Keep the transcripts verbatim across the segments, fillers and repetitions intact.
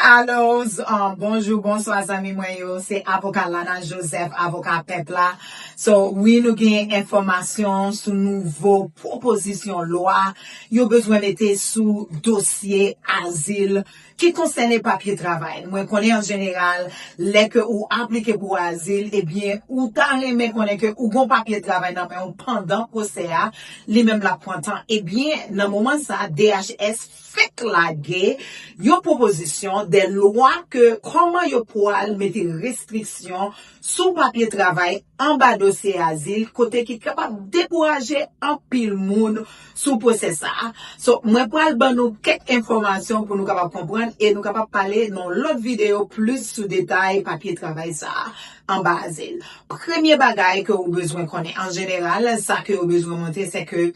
Alo, um, bonjou, bonswa zanmi mwen yo. Se avoka Lana Joseph, avoka pèp la. So, wi, nou gen enfòmasyon sou nouvo pwopozisyon lwa yo bezwen mete sou dosye azil ki konsène papye travay. Mwen konnen an jeneral, lè ke ou aplike pou azil, ebyen, ou ta renmen konnen ke ou gon papye travay nan men ou pandan pwosè a, li menm l ap pran tan. Ebyen, nan moman sa, D H S fèk lage yon pwopozisyon de lwa ke kòman yo pwal mete restriksyon sou papye travay anba dosye azil, kote ki kapab dekouraje anpil moun sou pwosè sa a. So, mwen pral ban nou kèk enfòmasyon pou nou kapab konprann e nou kapab pale nan lòt videyo plis sou detay papye travay sa a anba azil. Premye bagay ke ou bezwen konnen an jeneral, sa ke yo bezwen montre, se ke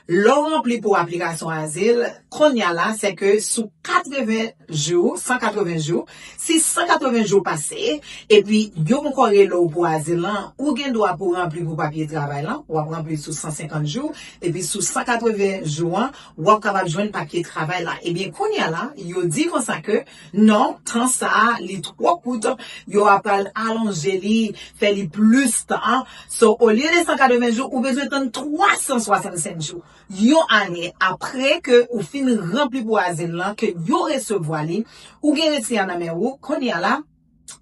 lè w ranpli pou aplikasyon azil, kounye a la, se ke sou katreven jou, san katreven jou, si san katreven jou pase, epi yo poko rele w pou azil lan, ou gen dwa pou ranpli pou papye travay lan, w ap ranpli sou san senkant jou, epi sou san katreven jou an, w ap kapab jwenn papye travay la. Ebyen, kounye a la, yo di konsa ke non, tan sa a, li twò kout, yo ap al alonje li, fè li plis tan. So, olye de san katreven jou, ou bezwen tann twa san swasannsenk jou. Yon ane apre ke ou fin ranpli pou azil lan, ke yo resevwa li, ou gen resi a nan men ou, kounye a la,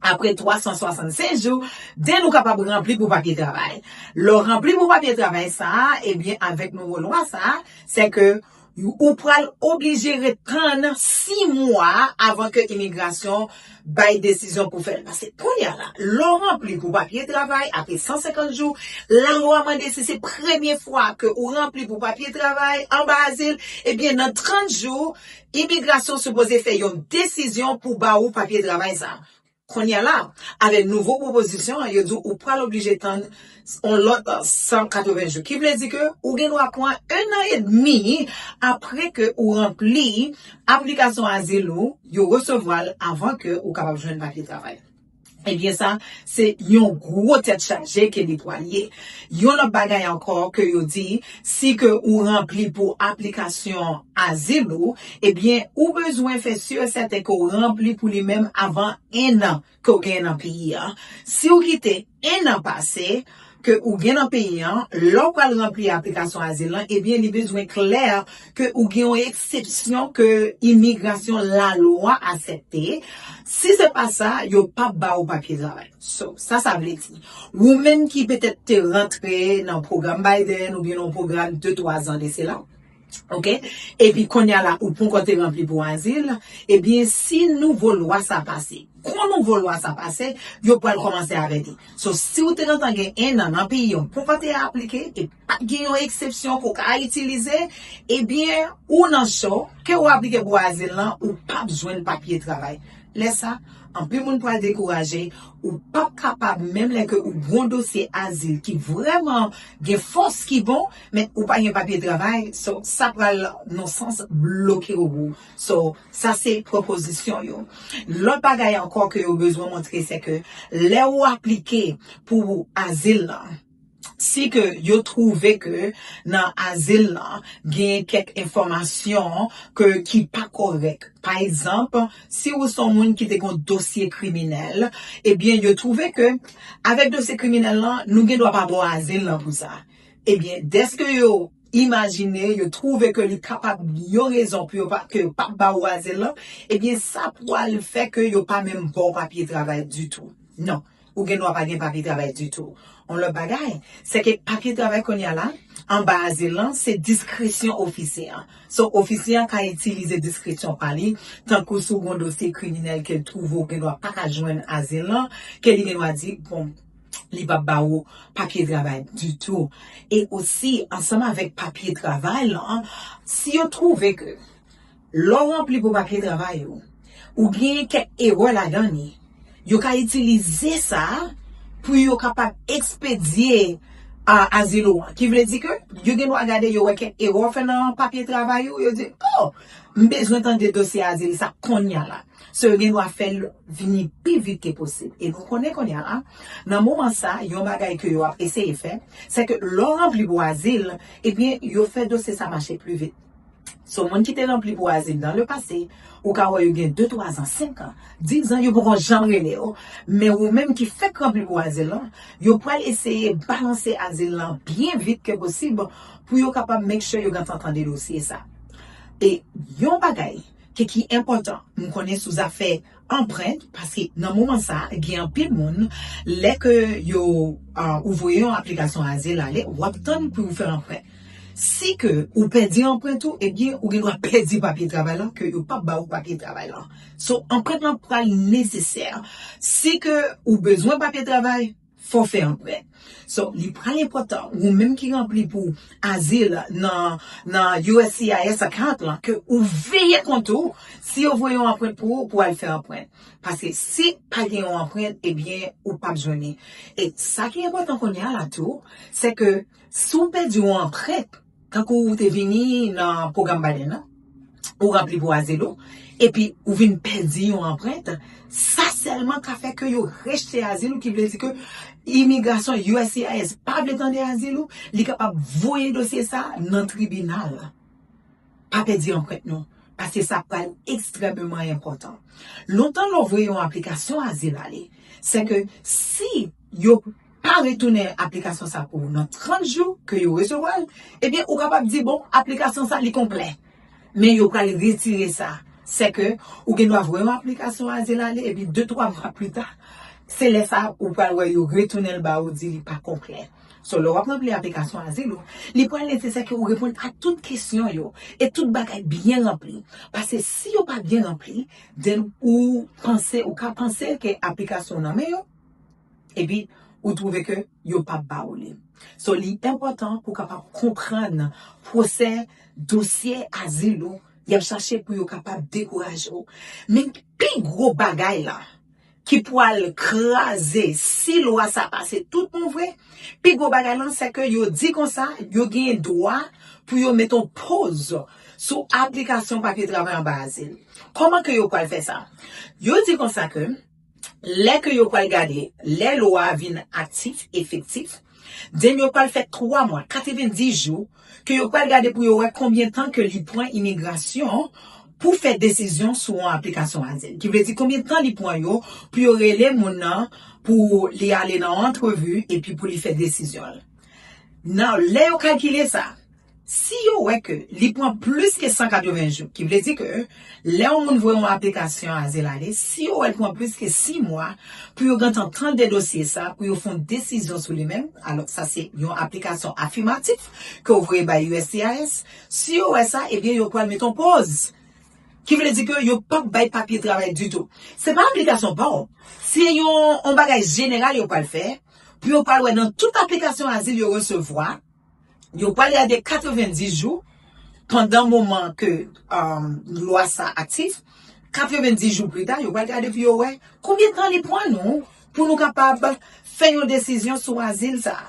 apre twa san swasannsenk jou, den ou kapab ranpli pou papye travay. Lè w ranpli pou papye travay sa a, ebyen, avèk nouvo lwa sa a, se ke ou pral oblije ret tann sis mwa avan ke imigrasyon bay desizyon pou fè l. Paske kounye a la, lè w ranpli pou papye travay, apre san senkant jou, lalwa mande si se premye fwa ke ou ranpli pou papye travay anba azil, ebyen, nan trant jou, imigrasyon sipoze fè yon desizyon pou ba ou papye travay sa a. Kounye a la, avèk nouvo pwopozisyon an, yo di w ou pral oblije tann yon lòt, euh, san katreven jou. Ki vle di ke ou gen dwa pran en an edmi apre ke ou ranpli aplikasyon azil ou, yo resevwa l avan ke ou kapab jwenn papye travay. Ebyen sa, se yon gwo tèt chaje ke li pral ye. Yon lòt bagay ankò ke yo di, si ke ou ranpli pou aplikasyon azil ou, ebyen, ou bezwen fè si e sèten ke w ranpli pou li menm avan en an ke w gen nan peyi a. Si w kite en an pase, ke ou gen nan peyi a, lè w pral ranpli aplikasyon azil lan, ebyen, li bezwen klè ke ou gen yon eksepsyon ke imigrasyon lalwa aksepte. Si se pa sa, yo p ap ba ou papye travay. So, sa sa vle di? Ou menm ki petèt te rantre nan pwogram Biden oubyen nan pwogram de twa zan de sela, oke? Epi kounye a la, ou poko te ranpli pou azil, ebyen, si nouvo lwa sa pase, kon nouvo lwa sa pase, yo pral kòmanse avè li. So, si w te gentan gen en an nan peyi a, ou poko te aplike, e pa t gen yon eksepsyon ke w ka itilize, ebyen, ou nan cho, ke w aplike pou azil lan, ou p ap jwenn papye travay. Lè sa, anpil moun pral dekouraje, ou p ap kapab, menm lè ke ou gon dosye azil ki vrèman gen fòs ki bon, men ou pa gen papye travay, so, sa pral, nan sans, bloke w. So, sa se pwopozisyon yo. Lòt bagay ankò ke yo bezwen montre, se ke lè ou aplike pou azil lan, si ke yo twouve ke nan azil lan gen kèk enfòmasyon ke, ki pa kòrèk. Pa egzanp, si ou se yon moun ki te gen yon dosye kriminèl, ebyen, yo twouve ke avèk dosye kriminèl lan, nou gen dwa pa ba w azil lan pou sa. Ebyen, dèske yo imajine, yo twouve ke li kapab yon rezon pou yo pa, ke yo p ap ba ou azil lan, ebyen, sa pral fè ke yo pa menm ba w papye travay ditou. Non, ou gen dwa pa gen papye travay ditou. Yon lòt bagay, se ke papye travay kounye a la, anba azil lan, se diskresyon ofisye an. So, ofisye an ka itilize diskresyon pa li, tankou si w gen yon dosye kriminèl ke l twouve w gen dwa pa ka jwenn azil lan, ke li gen dwa di, bon, li p ap ba ou papye travay ditou. E osi, ansanm avèk papye travay lan, si yo twouve ke lè w ranpli pou papye travay ou, ou gen kèk erè ladan li, yo ka itilize sa pou yo kapab ekspedye, a, azil ou an. Ki vle di ke yo gen dwa gade, yo wè kèk erè w fè nan papye travay ou, yo di, oh, m bezwen tande dosye azil sa kounye a la. So, yo gen dwa fè l vini pi vit ke posib. E nou konnen kounye a la, nan moman sa, yon bagay ke yo ap eseye fè, se ke lè w ranpli pou azil, ebyen, yo fè dosye sa mache pli vit. So, moun ki te ranpli pou azil nan le pase, ou ka wè yo gen de, twa zan, senk an, dis zan, yo poko janm rele yo. Men ou menm ki fèk ranpli pou azil lan, yo pral eseye balanse azil lan byen vit ke posib pou yo kapab make sure yo gentan tande dosye sa. E yon bagay ke ki enpòtan, m konnen sou zafè anprent, paske nan moman sa, gen anpil moun, lè ke yo, ah, ou voye yon aplikasyon azil ale, w ap tann pou ou fè anprent. Si ke ou pèdi anprent ou, ebyen, ou gen dwa pèdi papye travay lan, ke yo p ap ba ou papye travay lan. So, anprent lan pral nesesè. Si ke ou bezwen papye travay, fò fè anprent. So, li pral enpòtan, ou menm ki ranpli pou azil nan, nan U S C I S account lan, ke ou veye kont ou, si yo voye yon anprent pou ou, pou al fè anprent. Paske si pa gen yon anprent, ebyen, ou p ap jwenn li. E sa ki enpòtan kounye a la tou, se ke si w pèdi yon anprent, tankou ou te vini nan pwogram Biden nan, ou ranpli pou azil ou, epi ou vin pèdi yon anprent, sa sèlman ka fè ke yo rejte azil ou, ki vle di ke imigrasyon U S C I S pa vle tande azil ou, li kapab voye dosye sa nan tribinal. Pa pèdi anprent nou, paske sa pral ekstrèmeman enpòtan. Lontan lè w voye yon aplikasyon azil ale, se ke si yo pa retounen aplikasyon sa pou ou nan trant jou ke yo resevwa l, ebyen, ou kapab di, bon, aplikasyon sa li konplè. Men yo pral retire sa. Se ke ou gen dwa voye yon aplikasyon azil ale, epi de, twa mwa pli ta, se lè sa ou pral wè yo retounen l ba ou, di li pa konplè. So, lè w ap ranpli aplikasyon azil ou, li pral nesesè ke ou reponn a tout kesyon yo, e tout bagay byen ranpli. Paske si yo pa byen ranpli, then ou panse, ou ka panse ke aplikasyon nan men yo, epi ou twouve ke yo p ap ba ou li. So, li enpòtan pou w kapab konprann pwosè dosye azil ou, y ap chache pou yo kapab dekouraje w. Men pi gwo bagay la, ki pral kraze si lwa sa pase tout bon vre, pi gwo bagay lan, se ke yo di konsa, yo gen dwa pou yo met yon poz sou aplikasyon papye travay anba azil. Kòman ke yo pral fè sa? Yo di konsa ke lè ke yo pral gade, lè lwa a vin aktif, efektif, then yo pral fè twa mwa, katrevendis jou, ke yo pral gade pou yo wè konbyen tan ke li pran imigrasyon pou fè desizyon sou yon aplikasyon azil. Ki vle di konbyen tan li pran yo pou yo rele moun nan, pou li ale nan yon antrevi, epi pou li fè desizyon l. Nan, lè yo kalkile sa, si yo wè ke li pran plis ke san katreven jou, ki vle di ke lè yon moun voye yon aplikasyon azil ale, si yo wè l pran plis ke sis mwa pou yo gentan tande dosye sa, pou yo fè yon desizyon sou li menm, alò sa se yon aplikasyon afimatif ke w voye bay U S C I S, si yo wè sa, ebyen, yo pral met yon poz. Ki vle di ke yo p ap bay papye travay ditou. Se pa aplikasyon pa w. Se yon, yon bagay jeneral yo pral fè, pou yo pral wè nan tout aplikasyon azil yo resevwa, yo pral gade katrevendis jou, pandan moman ke, um, lwa sa aktif, katrevendis jou pli ta, yo pral gade pou yo wè konbyen tan li pran nou pou nou kapab fè yon desizyon sou azil sa.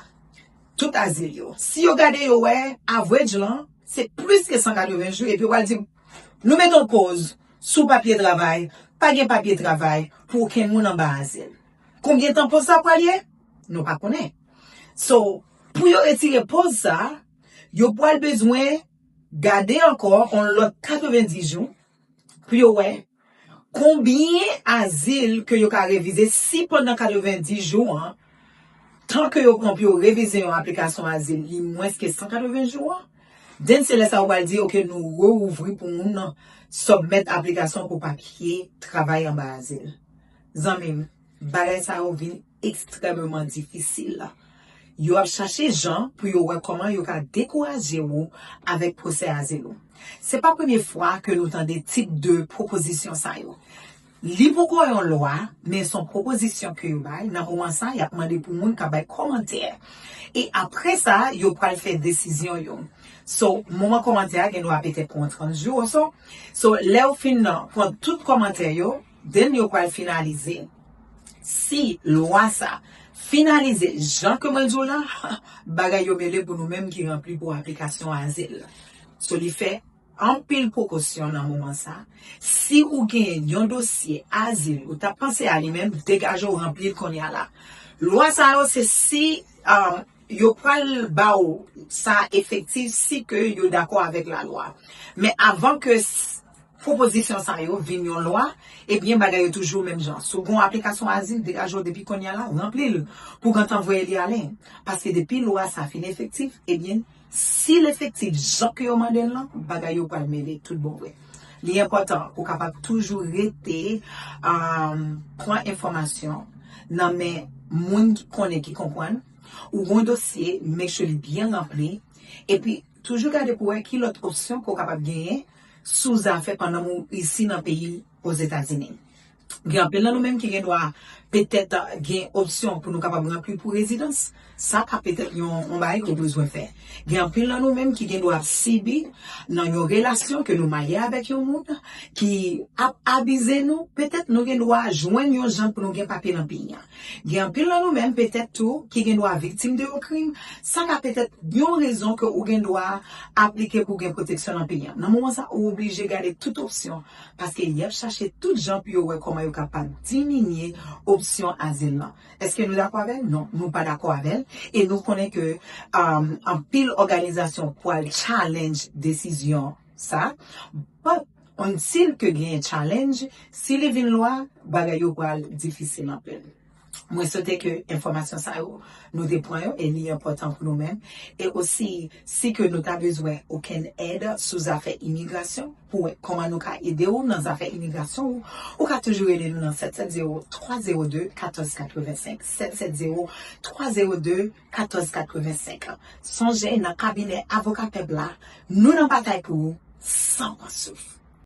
Tout azil yo. Si yo gade, yo wè average lan, se plis ke san katreven jou, epi yo pral di, nou met yon poz sou papye travay, pa gen papye travay pou okenn moun anba azil. Konbyen tan poz sa pral ye? Nou pa konnen. So, pou yo retire poz sa, yo pral bezwen gade ankò yon lòt katrevendis jou pou yo wè konbyen azil ke yo ka revize, si pandan katrevendis jou an, tan ke yo pran pou yo revize yon aplikasyon azil, li mwens ke san katreven jou an, then se lè sa yo pral di, ok, nou reouvri pou moun nan submit aplikasyon pou papye travay anba azil. Zanmi m, bagay sa yo vin ekstrèmeman difisil. Yo ap chache jan pou yo wè kòman yo ka dekouraje w avèk pwosè azil ou. Se pa premye fwa ke nou tande tip de pwopozisyon sa yo. Li poko yon lwa, men se yon pwopozisyon ke yo bay. Nan moman sa, y ap mande pou moun ka bay kòmantè. E apre sa, yo pral fè desizyon yo. So, moman kòmantè a gen dwa petèt pran trant jou oso. So, lè yo fin nan pran tout kòmantè yo, then yo pral finalize. Si lwa sa finalize jan ke mwen di w la, bagay yo mele pou nou menm ki ranpli pou aplikasyon azil. So, li fè anpil prekosyon nan moman sa. Si ou gen yon dosye azil, ou t ap panse a li menm, degaje w ranpli l kounye a la. Lwa sa yo, se si, um, yo pral ba w sa efektif si ke yo dakò avèk lalwa. Men avan ke pwopozisyon sa yo vin yon lwa, ebyen, bagay yo toujou menm jan. Si w gen yon aplikasyon azil, degaje w depi kounye a la, ranpli l pou w gentan voye li ale. Paske depi lwa sa fin efektif, ebyen, si l efektif jan ke yo mande l lan, bagay yo pral mele tout bon vre. Li enpòtan pou w kapab toujou rete um, pran enfòmasyon nan men moun ki konnen, ki konprann. Ou gen yon dosye, make sure li byen ranpli. Epi, toujou gade pou wè ki lòt opsyon ke w kapab genyen sou zafè pandan w isi nan peyi Ozetazini. Gen anpil nan nou menm ki gen dwa petèt gen opsyon pou nou kapab ranpli pou rezidans. Sa ka petèt yon, yon bagay ke w bezwen fè. Gen anpil nan nou menm ki gen dwa sibi nan yon relasyon ke nou marye avèk yon moun ki ap abize nou. Petèt nou gen dwa jwenn yon jan pou nou gen papye nan peyi a. Gen anpil nan nou menm petèt tou ki gen dwa viktim de yon krim. Sa ka petèt yon rezon ke ou gen dwa aplike pou gen pwoteksyon nan peyi a. Nan moman sa, ou oblije gade tout opsyon. Paske y ap chache tout jan pou yo wè kòman yo kapab diminye opsyon azil lan. Èske nou dakò avè l? Non, nou pa dakò avè l. E nou konnen ke um, anpil òganizasyon pral challenge desizyon sa. But, until ke genyen challenge, si li vin lwa, bagay yo pral difisil anpil. Mwen swete ke enfòmasyon sa yo, nou te pran yo, e li enpòtan pou nou menm. E osi, si ke nou ta bezwen okenn èd sou zafè imigrasyon, pou wè kòman nou ka ede w nan zafè imigrasyon ou, ou ka toujou rele nou nan sèt sèt zewo, twa zewo de, katòz katrevensenk, sèt sèt zewo, twa zewo de, katòz katrevensenk. Sonje, nan kabinè Avoka Pèp la, nou nan batay pou ou, san pran souf.